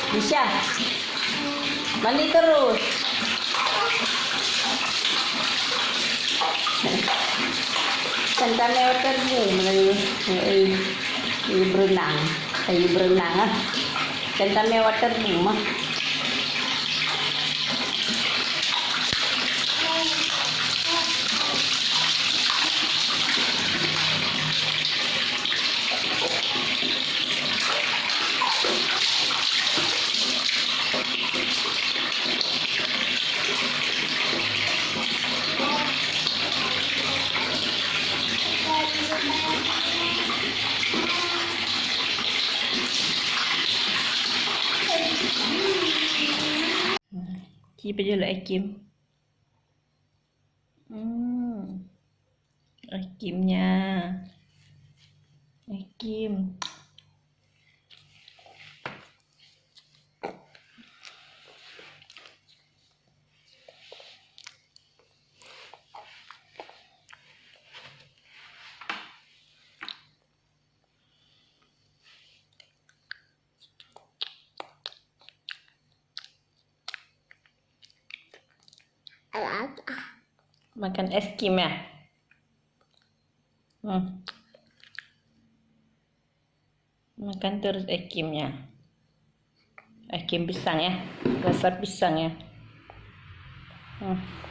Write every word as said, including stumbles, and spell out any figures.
Bisa. Mandi terus. Kan tamé waterboom lagi. Eh, eh, berenang. Kayu berenang ah. Kan tamé waterboom ah. Ci pajoh lé es krim. Hmm. Es krimnya. Es krim. Makan es krim ya? Hmm. Makan terus es krimnya. Es krim pisang ya. Rasa pisang ya. Hmm.